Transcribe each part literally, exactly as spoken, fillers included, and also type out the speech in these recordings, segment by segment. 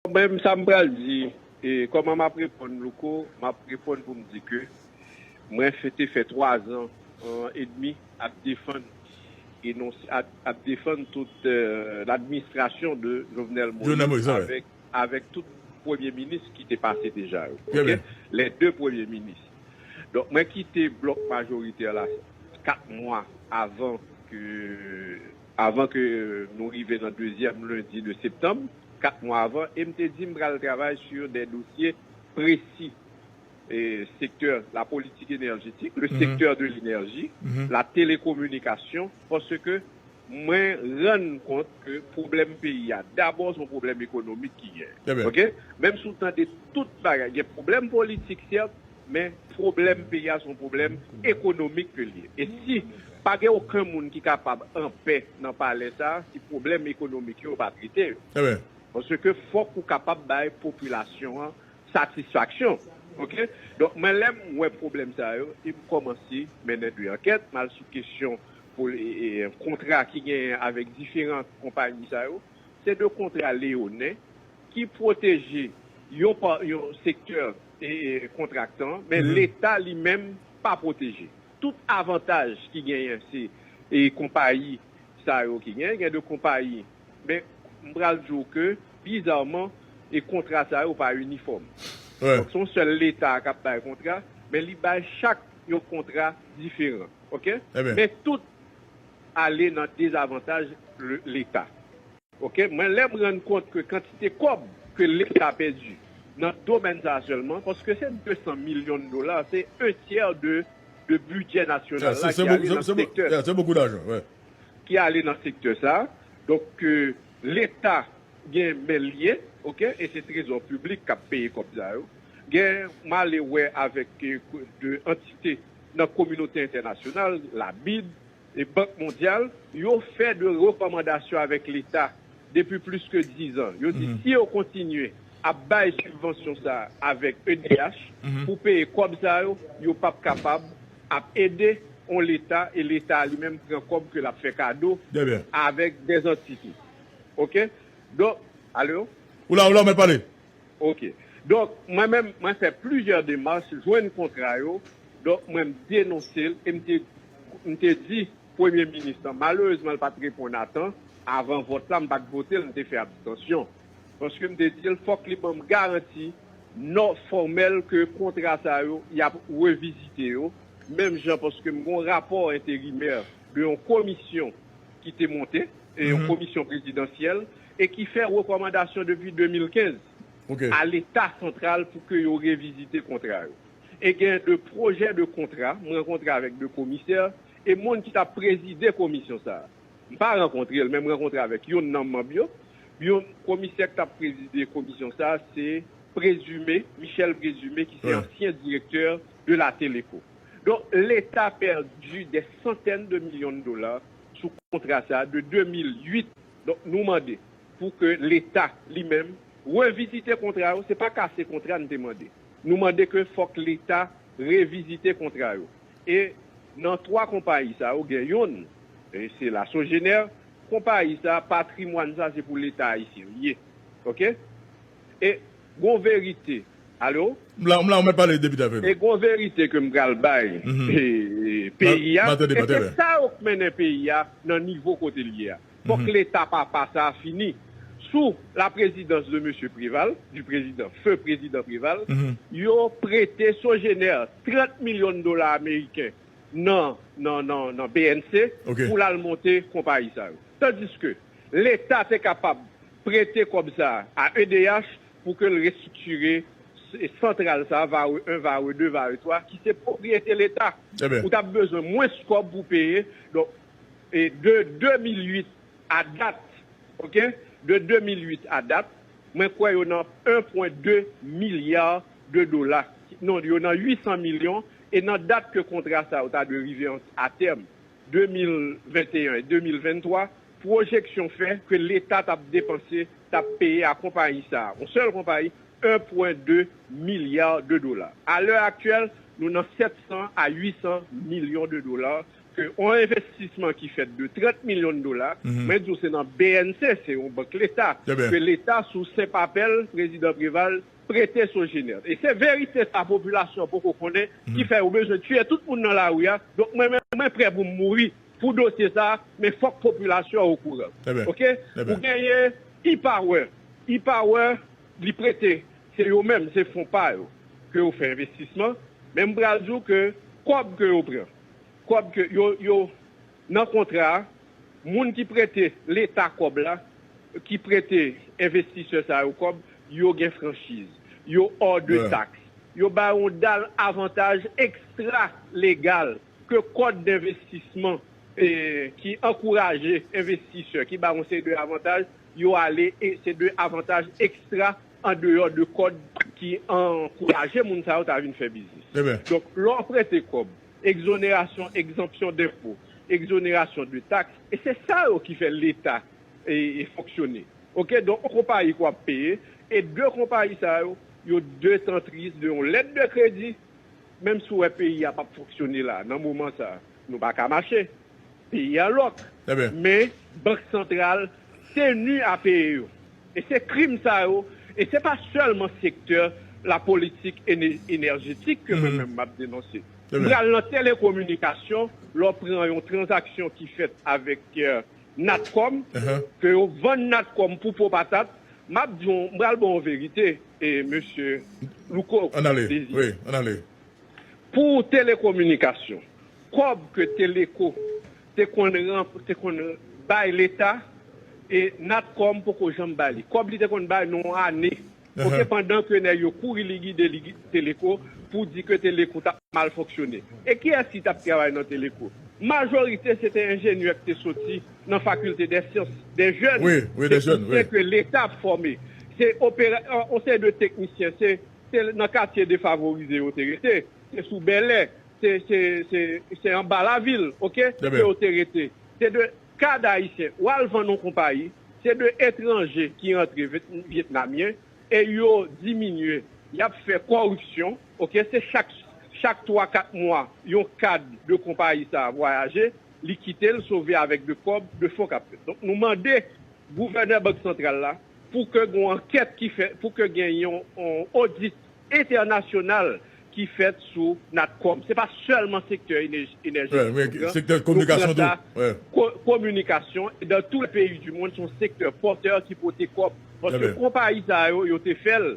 Mwen, sa m pral di, e, kòman m ap reponn, Louko, m ap reponn pou m di ke mwen fè, te fè twa zan, e, edmi ap defann enons-, ap, ap defann tout, e, ladministrasyon de Jovenel Moïse, Jovenel Moïse, wi, avèk, avèk tout premye minis ki te pase deja yo. Trè byen. Les deux premiers ministres. Donk, mwen kite blòk majoritè la kat mwa avan ke, avan ke nou rive nan dezyèm lendi de septanm, kat mwa avan, e m te di m pral travay sur des dossiers précis, e, sektè la politique énergétique, le secteur de l'énergie, la télécommunication, paske mwen rann kont ke pwoblèm peyi a, dabò, se yon pwoblèm ekonomik ki genyen. Trè byen. Oke? Menm si w tande tout bagay, gen pwoblèm politik, sèt, men pwoblèm peyi a se yon pwoblèm ekonomik ke l ye. E si pa gen okenn moun ki kapab anpè nan palè sa a, si pwoblèm ekonomik yo pa trete yo. Trè byen. Paske fòk ou kapab bay popilasyon an satisfaksyon. Oke? Donk, mwen, lè m wè pwoblèm sa yo, e m kòmanse mennen de ankèt, m al sou kesyon pou, e, e, kontra ki genyen avèk diferan konpayi sa yo. Se de kontra leyonen ki pwoteje yon pa, yon sektè, e, e, kontraktan, men Leta li menm pa pwoteje. Tout avantaj ki genyen se, e, konpayi sa yo ki genyen, gen de konpayi, men m pral di w ke, bizarman, e kontra sa yo pa inifòm. Wi. Donk, se yon sèl Leta k ap bay kontra, men li bay chak yon kontra diferan. Oke? Trè byen. Men tout ale nan dezavantaj le-, Leta. Oke? Mwen, lè m rann kont ke kantite kòb ke Leta pèdi nan domèn sa a sèlman, paske se de san milyon dola, se un tiers de, de budget national la ki ale nan sektè. Se bokou dajan, wi. Ki ale nan sektè sa a. Donk, ke Leta gen men l ye, oke, e se trezò piblik k ap peye kòb sa yo. Gen, m ale wè avèk, e, de antite nan kominote entènasyonal, la bid, e Bank Mondyal, yo fè de rekòmandasyon avèk Leta depi plis ke dizan. Yo di, si yo kontinye ap bay sibvansyon sa a avèk E D H pou peye kòb sa yo, yo p ap kapab ap ede yon Leta, e Leta a li menm pran kòb ke l ap fè kado avèk dèzantite. Oke? Donk, alo? Ou la, ou la, ou mèt pale. Oke. Donk, mwen menm, mwen fè plizyè demach, jwenn kontra yo. Donk, mwen, m denonse l e m te, m te di Premye Minis lan, malerezman, l pa t reponn a tan. Avan vòt la, m pa t vote l, m te fè abstansyon. Paske m te di l, fòk li ban m garanti non fòmèl ke kontra sa yo, y ap revizite yo. Menm jan, paske m gen yon rapò enterimè de yon komisyon ki te monte, e yon komisyon prezidansyèl, e ki fè rekòmandasyon depi de mil kenz a Leta santral pou ke yo revizite kontra yo. E gen de pwojè de kontra, m rankontre avèk de komisè, e moun ki t ap prezide komisyon sa a. M pa rankontre l, men m rankontre avèk youn nan manm yo. Yon komisè ki t ap prezide komisyon sa a, se Présumé, Michel Présumé, ki se ansyen direktè de la Teleco. Donk, Leta pèdi des centaines de millions de dollars sou kontra sa a de de mil uit. Donk, nou mande pou ke Leta li menm revizite kontra yo. Se pa kase kontra n te mande. Nou mande ke fòk Leta revizite kontra yo. E nan twa konpayi sa yo, gen youn, e se la Sogener. Konpayi sa, patrimwàn sa, se pou Leta ayisyen li ye. Oke? E gon verite. Alo? M la, m la, ou mèt pale, Depite Avelo. E gon verite ke m pral bay, e, e, peyi a. E se sa yo k mennen peyi a nan nivo kote l ye a. Fòk Leta papa sa a fini. Sou la prezidans de mesye Preval, du président, feu président Preval, yo prete Sogener trant milyon dola ameriken nan, nan, nan, nan B N C pou l al monte konpayi sa yo. Tandiske Leta te kapab prete kòb sa a E D H pou ke l restriktire s-, santral sa a, Varreux un, Varreux deux, Varreux trois, ki se pwopriyete Leta. Ou t ap bezwen mwens kòb pou peye. Donk, e de de mil uit a dat, oke, de de mil uit a dat, mwen kwè yo nan un point deux milliard de dola. Non, yo nan uit san milyon, e nan dat ke kontra sa yo ta dwe rive an, a tèm, de mil venteyen e de mil venntwa, pwojeksyon fè ke Leta t ap depanse, t ap peye a konpayi sa a, yon sèl konpayi, un point deux milliard de dola. A lè aktyèl, nou nan sèt san a uit san milyon de dola ke yon envestisman ki fèt de trant milyon dola, mwen di w se nan B N C, se yon bank leta, ke leta sou Senpapèl, prezidan Preval, prete Sogener. E se verite sa popilasyon an poko konnen, ki fè yo bezwen tiye tout moun nan lari a. Donk mwen menm, mwen prè pou m mouri pou dosye sa, men fòk popilasyon an okouran. Oke? Ou genyen e-Power. E-Power, li prete, se yo menm, se fon pa yo, ke yo fè envestisman. Men m pral di w ke kòb ke yo pran, kòb ke yo, yo, nan kontra a, moun ki prete leta kòb la, ki prete envestisè sa yo kòb, yo gen franchiz, yo hors de tax, yo ba yon dal avantaj ekstra legal ke kòd denvestisman, e, ki ankouraje envestisè, ki ba yon seri de avantaj, yo ale, e se de avantaj ekstra an deyò de kòd ki ankouraje moun sa yo ta vin fè biznis. Donk, lè w prete kòb, egzonerasyon, egzanpsyon denpo, egzonerasyon de taks, e se sa yo ki fè leta e, e fonksyone. Oke, donk, yon konpayi ke w ap peye, e de konpayi sa yo, yo detantris de yon lèt de kredi, menm si w wè peyi a p ap fonksyone la, nan moman sa, nou pa ka mache. Peyi a lòk. Men, Bank Santral teni a peye yo. E se krim sa yo, e se pa sèlman sektè lapolitik ene-, enèjetik ke mwen menm m ap denonse. M pral nan telekominikasyon, lè w pran yon tranzaksyon ki fèt avèk, eh, Natcom, ke yo vann Natcom pou po patat, m ap di w, m pral ba w yon verite, e mesye Louko Désir. Pou telekominikasyon, kòb ke Teleco te konn ran-, te konn bay leta, e Natcom poko janm ba li. Kòb li te konn bay nan yon ane. Oke, pandan ke nèg yo kouri ligide ligi-, Teleco pou di ke Teleco t ap mal fonksyone. E kiyès ki t ap travay nan Teleco? Majorite se te enjenyè ki te soti nan fakilte dè syans, de jèn teknisyen ke leta ap fòme. Se opera-, yon seri de teknisyen, se, se nan katye defavorize yo te rete, se sou Bèlè, se, se, se, se anba lavil, oke, ke yo te rete. Se de kad ayisyen. W al vann yon konpayi, se de etranje ki rantre, Vyet-, Vyetnamyen, e yo diminye, y ap fè kòripsyon, oke, se chak, chak twa, kat mwa, yon kad de konpayi sa a vwayaje, li kite l, sove avèk de kòb, de fon k ap fèt. Donk, nou mande gouvènè Bank Santral la, pou ke gen yon ankèt ki fèt, pou ke gen yon, yon odit entènasyonal ki fèt sou Natcom. Se pa sèlman sektè enèj-, enèjetik, sektè kominikasyon tou. Ko-, kominikasyon, dans tous les pays du monde, se yon sektè pòtè ki pote kòb. Paske konpayi sa yo, yo te fè l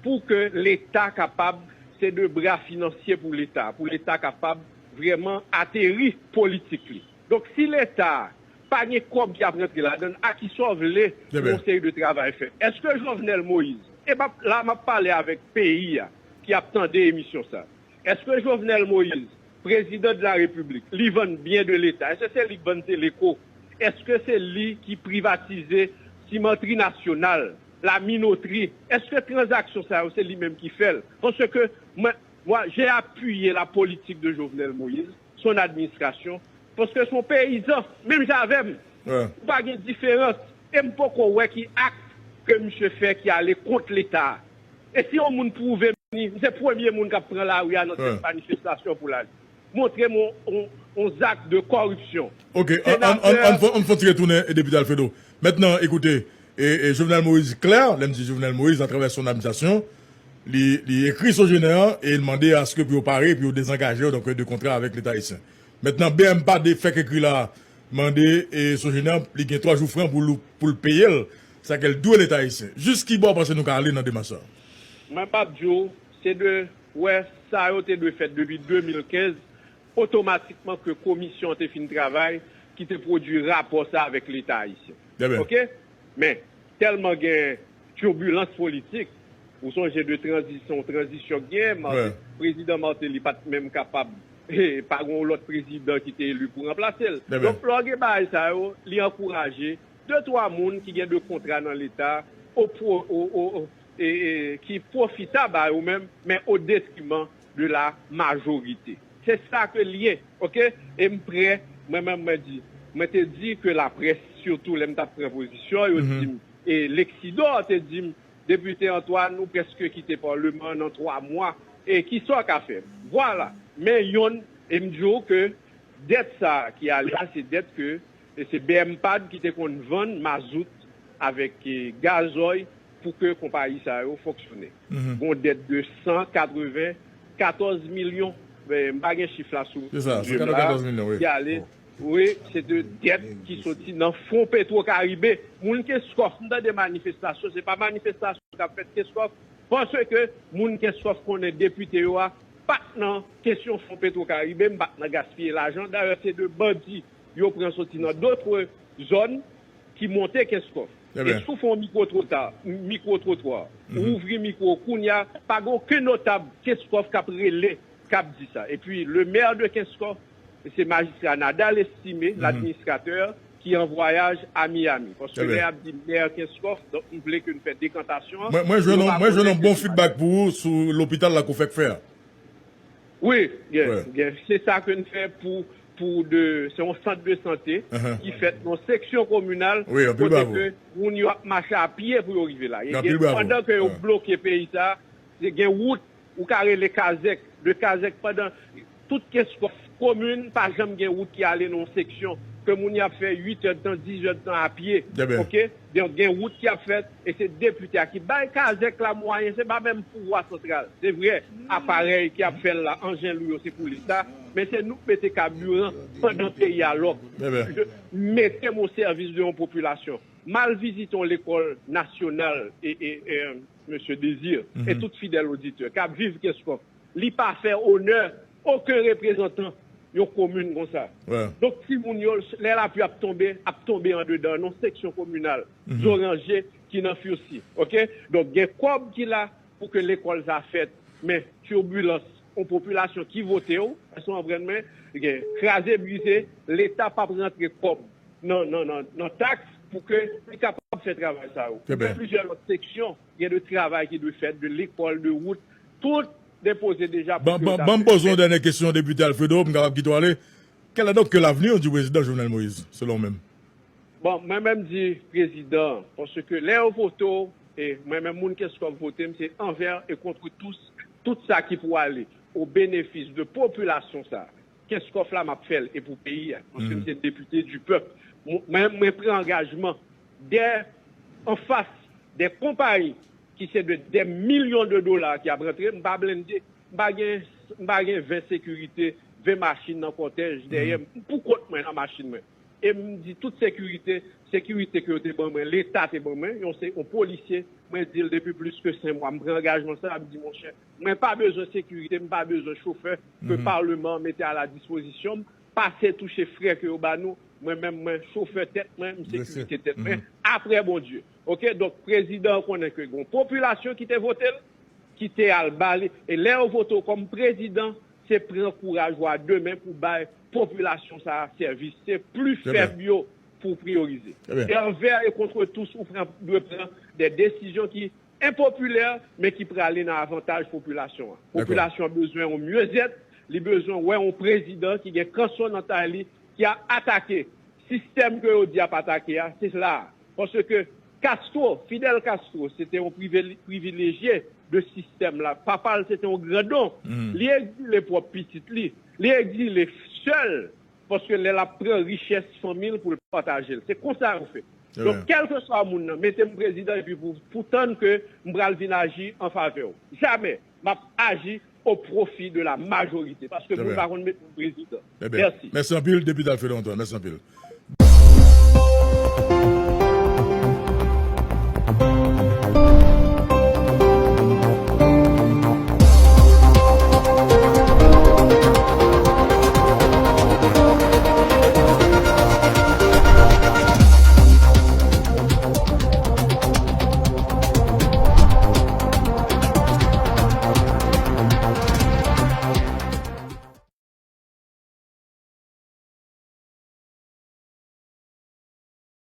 pou ke leta kapab, se de bra finansye pou leta, pou leta kapab vrèman ateri politik li. Donk, si leta pa gen kòb ki ap rantre ladan l, a kisa w vle pou yon seri de travay fèt? Èske Jovenel Moïse, e m ap, la m ap pale avèk peyi a ki ap tande emisyon sa, èske Jovenel Moïse, prezidan de la Repiblik, li vann byen de leta? Èske se li k vann Teleco? Èske se li ki privatize Simantri Nasyonal, la Minotri? Èske tranzaksyon sa yo se li menm ki fè l? Paske mwen, moi, j'ai appuyé la politique de Jovenel Moïse, son administration, paske se yon peyizan, menm jan avè m. Ou pa gen diferans. E m poko wè ki akt ke misye fè ki ale kont leta. E si yon moun pwouve m li, m se premye moun k ap pran lari a nan sèt manifestasyon pou l ale. Montre m yon, yon, yon zak de kòripsyon. Ok, an, an, an, an fè, an fè yon ti retounen, e, depite Alfredo. Mentnan, ekoute, e, e, Jovenel Moïse klè, lè m di Jovenel Moïse, atravè son administration, li, li ekri Sogener e l mande aske pou yo pare, pou yo dezangaje yo, donk, de kontra avèk Leta ayisyen. Mentnan, B M P A D fèk ekri la, mande, e, Sogener, li gen twa jou fran pou l, pou l peye l, sa ke l dwe Leta ayisyen. Jis ki bò w panse nou ka ale nan demach sa? Mwen p ap di w, se de, wè, sa yo te dwe fèt depi de mil kenz, otomatikman ke komisyon an te fin travay, ki te pwodui rapò sa avèk Leta ayisyen. Oke? Men, tèlman gen tibilans politik, ou sonje de tranzisyon, tranzisyon k genyen, Martelly, prezidan Martelly pa t menm kapab, e, pa gen yon lòt prezidan ki te eli pou ranplase l. Donk, lè w gen bagay sa yo, li ankouraje de, twa moun ki gen de kontra nan Leta, o pwo-, o, o, o, e, e, ki pwofitab a yo menm, men o detriman de la majorite. Se sa ke l ye, oke? E m prè, mwen menm, mwen di, mwen te di ke laprès, sitou lè m t ap pran pozisyon, yo di m, e Lexidor te di m, Depite Antoine, ou prèske kite palman an nan twa mwa, e kisa w ka fè? Vwala. Men yonn, e m di w ke Dèt sa a ki ale a, se dèt ke, e se BMPAD ki te konn vann mazout avèk, e, gazòy pou ke konpayi sa yo fonksyone. Gon dèt de san katreven katòz milyon, e, m pa gen chif la sou zye m la, ki ale, wi, se de dèt ki soti nan fon Petro Caribe. Moun Kenskòf, m tande manifestasyon, se pa manifestasyon k ap fèt Kenskòf, paske moun Kenskòf konnen depite yo a pa t nan kesyon fon Petro Caribe, m pa t nan gaspiye lajan. Dayè, se de bandi yo pran soti nan dòt zòn ki monte Kenskòf. E si w fè yon mikwo twota, mikwo twotwa, ou ouvri mikwo kounya, pa gen okenn notab Kenskòf k ap rele, k ap di sa. Epi, le maire de Kenskòf, se majistra Nadal Estimé, ladministratè, ki an vwayaj a Miami. Paske lè y ap di maire Kenskòf, donk, m vle ke n fè dekantasyon an. Mwen, mwen jwenn yon, mwen jwenn yon bon feedback pou ou sou lopital la ke w fèk fè a. Wi, gen, gen. Se sa ke n fè pou, pou de, se yon sant de sante ki fèt nan seksyon kominal, kote ke moun yo ap mache a pye pou yo rive la. E gen, pandan ke yo bloke peyi sa, se gen wout, ou ka rele Kazèk, de Kazèk pandan tout Kenskòf komin, pa janm gen wout ki ale nan yon seksyon, ke moun y ap fè uit èdtan, diz èdtan a pye, oke? Donk, gen wout ki ap fèt, e se depite a ki bay Kazèk la mwayen, se pa menm pouvwa santral. Se vre, aparèy ki ap fè l la, anjen lou yo, se pou Leta, men se nou k mete kabiran pandan peyi a lòk. Mete m o sèvis de yon popilasyon. M al vizite yon lekòl nasyonal e, e, e, Mesye Désir, e tout fidèl oditè, k ap viv Kenskòf. Li pa fè onè okenn reprezantan yon komin konsa. Donk, timoun yo, lè lapli ap tonbe, ap tonbe andedan, nan seksyon kominal, Zoranje ki nan Fursih. Oke? Donk, gen kòb ki la pou ke lekòl sa fèt. Men, tibilans, yon popilasyon ki vote w, èske w konprann mwen? Gen kraze brize, Leta p ap rantre kòb nan, nan, nan, nan taks pou ke li kapab fè travay sa yo. Gen plizyè lòt seksyon, gen de travay ki dwe fèt, de lekòl, de wout, tout depoze deja pou ke yo ta fè. Ban m poze w yon dènyè kesyon, depite Alfredo, pou m kapab kite w ale. Quel est donc l'avenir du président Jovenel Moïse, selon w menm? Bon, mwen menm di prezidan, paske lè yo vote w, e mwen menm moun Kenskòf vote m, se envers et contre tous, tout sa ki pou ale o benefis de popilasyon sa. Kenskòf la, m ap fè l, e pou peyi a, paske m se depite du pèp. Mwen, mwen pran angajman dè, anfas dè konpayi ki se de, dè milyon de dola ki ap rantre, m pa blende, m pa gen, m pa gen ven sekirite, ven machin nan kòtèj dèyè m, m pou kont mwen nan machin mwen. E m di tout sekirite, sekirite ke yo te ban mwen, Leta te ban mwen, yon se, yon polisye, mwen di l depi plis ke senk mwa, m pran angajman sa, m di, monchè, mwen pa bezwen sekirite, m pa bezwen chofè ke palman an mete a la dispozisyon m, pase touche frè ke yo ba nou, mwen menm mwen chofè tèt mwen, m sekirite tèt mwen, aprè Bondye. Oke, donk prezidan an konnen ke gen yon popilasyon ki te vote l, ki te al ba li, e lè yo vote w kòm prezidan, se pran kouraj ou a de men pou bay popilasyon sa a sèvis. Se pli fèb yo pou w priyorize. E anvè e kont tous, ou pran, dwe pran de desizyon ki enpopilè, men ki prale nan avantaj popilasyon an. Popilasyon an bezwen yon myezèt, li bezwen wè yon prezidan ki gen kanson nan tay li, ki ap atake sistèm ke yo di ap atake a, se la a. Paske Castro, Fidel Castro, se te yon privilejye de sistèm la. Papa l se te yon grandon. Li egzile pwòp pitit li. Li egzile sè l, paske lè l ap pran richès fanmi l pou l pataje l. Se konsa yo fè. Donk, kèlkeswa moun nan, mete m prezidan epi pou, pou tann ke m pral vin aji an favè w. Jamè. M ap aji au profit de la majorité, paske moun pa konn met moun prezidan. Mèsi. Mèsi anpil, depite Alfredo Antoine. Mèsi anpil.